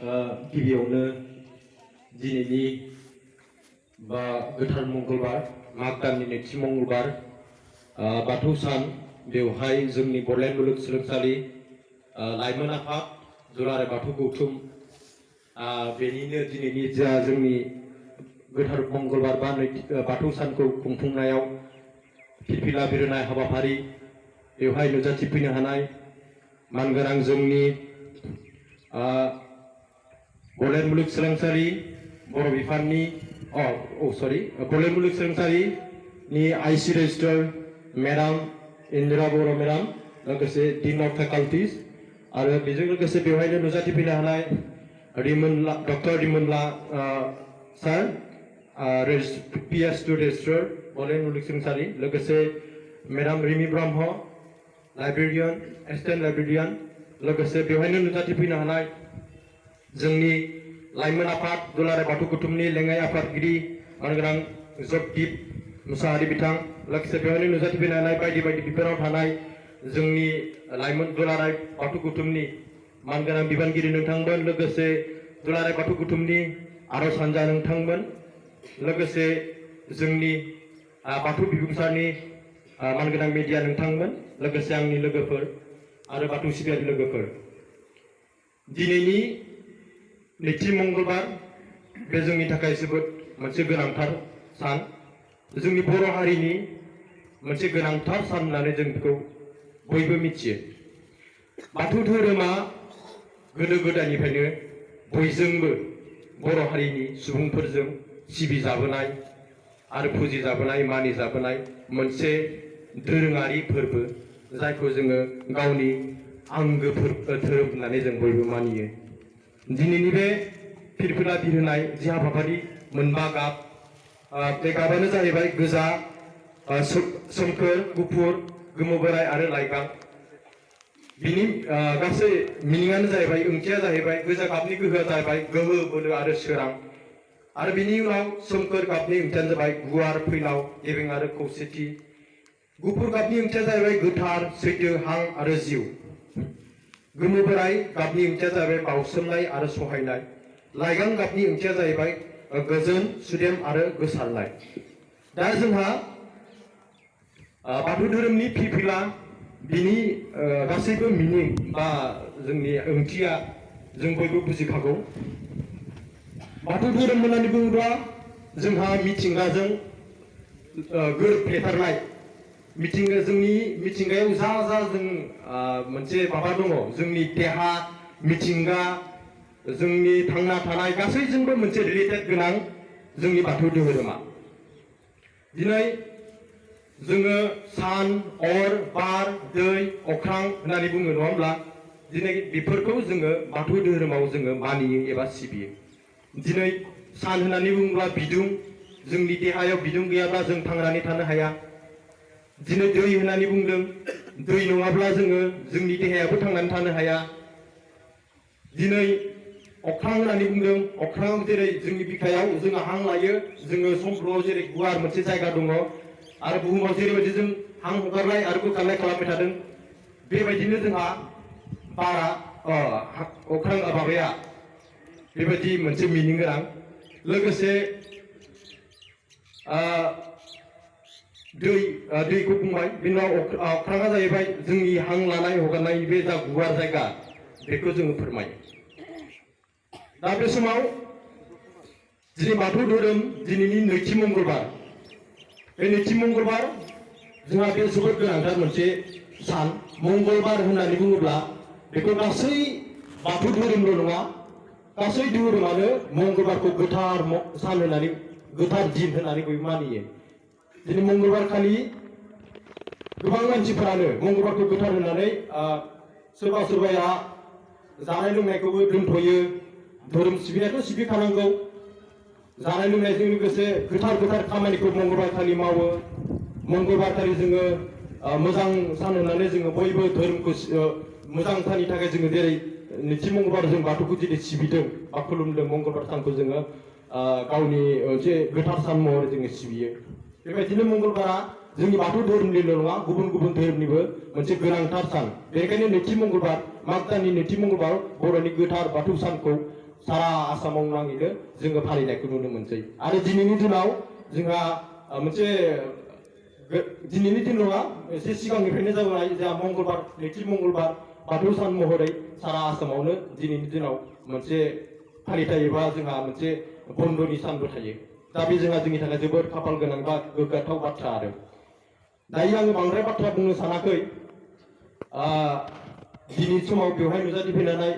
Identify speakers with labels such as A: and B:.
A: गिबियावनो दिनैनि बा गोथार मंगलबार माग दाननि नैथि मंगलबार बाथौ सान बेवहाय जोंनि बड'लेण्ड मुलुगसोलोंसालि लाइमोन आफाद दुलाराय बाथौ गौथुम बेनिनो दिनैनि जा जोंनि गोथार मंगलबार बा बाथौ सानखौ खुंफुंनायाव फिरफिला बिरहोनाय हाबाफारि बेवहाय नुजाथिफैनो हानाय मानगोनां जोंनि बड'लेण्ड मुलुगसोलोंसालि बर' बिफाननि बड'लेण्ड मुलुगसोलोंसालिनि आइसि रेजिस्ट्रार मेडाम इन्दिरा बर' मेडाम लोगोसे डिन अफ फेकाल्टिज आरो बेजों लोगोसे बेवहायनो नुजाथिफैनो हानाय डक्टर रिमोनला सार PS2 रेजिस्ट्रार बड'लेण्ड मुलुगसोलोंसालि लोगोसे madam Rimi Brahma librarian assistant librarian लोगोसे बेवहायनो नुजाथिफैनो हानाय जोंनि लाइमोन आफाद दुलाराय बाथौ गौथुमनि लेङाइ आफादगिरि मानगोनां जगदीप मुसाहारि बिथां लोगोसे बेवहायनो नुजाथिफैनो हानाय बायदि बायदि बिफानाव थानाय जोंनि लाइमोन दुलाराय बाथौ गौथुमनि मानगोनां बिबानगिरि नोंथांमोन लोगोसे दुलाराय बाथौ गौथुमनि आरज हान्जा नोंथांमोन लोगोसे जोंनि बाथौ बिबुंसारनि मानगोनां मेडिया नोंथांमोन लोगोसे आंनि लोगोफोर आरो बाथौ सिबियारि लोगोफोर दिनैनि नैथि मंगलबार बे जोंनि थाखाय जोबोद मोनसे गोनांथार सान जोंनि बर' हारिनि मोनसे गोनांथार सान होननानै जों बेखौ बयबो मिथियो बाथौ धोरोमा गोदो गोदायनिफ्रायनो बयजोंबो बर' हारिनि सुबुंफोरजों सिबिजाबोनाय आरो फुजिजाबोनाय मानिजाबोनाय मोनसे दोरोङारि फोरबो जायखौ जोङो गावनि आंगो धोरोम होननानै जों बयबो मानियो दिनैनि बे फिरफिला बिरहोनाय जि हाबाफारि मोनबा गाब बे गाबानो जाहैबाय गोजा सोमखोर गुफुर गोमो बोराय आरो लाइगां बिनि गासै मिनिङानो जाहैबाय ओंथिया जाहैबाय गोजा गाबनि गोहोआ जाहैबाय गोहो बोलो आरो सोरां आरो बिनि उनाव सोमखोर गाबनि ओंथियानो जाबाय गुवार फैलाव गेबें आरो खौसेथि गुफुर गाबनि ओंथिया जाहैबाय गोथार सैथो हां आरो जिउ गोमो बोराय गाबनि ओंथिया जाहैबाय बाउसोमनाय आरो सहायनाय लाइगां गाबनि ओंथिया जाहैबाय गोजोन सुदेम आरो गोसारनाय दा जोंहा बाथौ धोरोमनि फिरफिला बिनि गासैबो मिनिं बा जोंनि ओंथिया जों बयबो बुजिखागौ बाथौ धोरोम होननानै बुङोब्ला जोंहा मिथिंगाजों गोरोबफ्लेथारनाय जोंनि मिथिंगायाव जा जों मोनसे माबा दङ जोंनि देहा मिथिंगा जोंनि थांना थानाय गासैजोंबो मोनसे रिलेटेड गोनां जोंनि बाथौ धोरोमा दिनै जोङो सान अर बार दै अख्रां होननानै बुङो नङा होमब्ला दिनै बेफोरखौ जोङो बाथौ धोरोमाव जोङो मानियो एबा सिबियो दिनै सान होननानै बुङोब्ला बिदुं जोंनि देहायाव बिदुं गैयाब्ला जों थांनानै थानो हाया दिनै दै होननानै बुंदों दै नङाब्ला जोङो जोंनि देहायाबो थांनानै थानो हाया दिनै अख्रां होननानै बुंदों अख्राङाव जेरै जोंनि बिखायाव जोङो हां लायो जोङो समफ्ल'आव जेरै गुवार मोनसे जायगा दङ आरो बुहुमाव जेरैबायदि जों हां हगारनाय आरो बोखारनाय खालामबाय थादों बेबायदिनो जोंहा बारा अख्रां माबाया बेबायदि मोनसे मिनिं गोनां लोगोसे दैखौ बुंबाय बेनि उनाव अख्राङा जाहैबाय जोंनि हां लानाय हगारनाय बे जा गुवार जायगा बेखौ जोङो फोरमायो दा बे समाव दिनै बाथौ धोरोम दिनैनि नैथि मंगलबार बे नैथि मंगलबार जोंहा बे जोबोद गोनांथार मोनसे सान मंगलबार होननानै बुङोब्ला बेखौ गासै बाथौ धोरोमल' नङा गासै धोरोमानो मंगलबारखौ गोथार सान होननानै गोथार दिन होननानै बयबो मानियो दिनै मंगलबार खालि गोबां मानसिफोरानो मंगलबारखौ गोथार होननानै सोरबा सोरबाया जानाय लोंनायखौबो दोनथ'यो धोरोम सिबिनायाथ' सिबिखानांगौ जानाय लोंनायजों लोगोसे गोथार खामानिखौ मंगलबार खालि मावो मंगलबार खालि जोङो मोजां सान होननानै जोङो बयबो धोरोमखौ मोजांथारनि थाखाय जोङो जेरै नैथि मंगलबार जों बाथौखौ दिनै सिबिदों बा खुलुमदों मंगलबार सानखौ जोङो गावनि मोनसे गोथार सान महरै जोङो सिबियो बेबायदिनो मंगलबारा जोंनि बाथौ धोरोमनिल' नङा गुबुन धोरोमनिबो मोनसे गोनांथार सान बेनिखायनो नैथि मंगलबार माग दाननि नैथि मंगलबार बर'नि गोथार बाथौ सानखौ सारा आसामाव नाङैनो जोङो फालिनायखौ नुनो मोनसै आरो दिनैनि दिनाव जोंहा मोनसे दिनैनि दिन नङा एसे सिगांनिफ्रायनो जाबोनाय जोंहा मंगलबार नैथि मंगलबार बाथौ सान महरै सारा आसामावनो दिनैनि दिनाव मोनसे फालिथाय एबा जोंहा मोनसे बन्दनि सानबो थायो दा बे जोंहा जोंनि थाखाय जोबोद खाफाल गोनां बा गोग्गाथाव बाथ्रा आरो दायो आङो बांद्राय बाथ्रा बुंनो सानाखै दिनै समाव बेवहाय नुजाथिफैनाय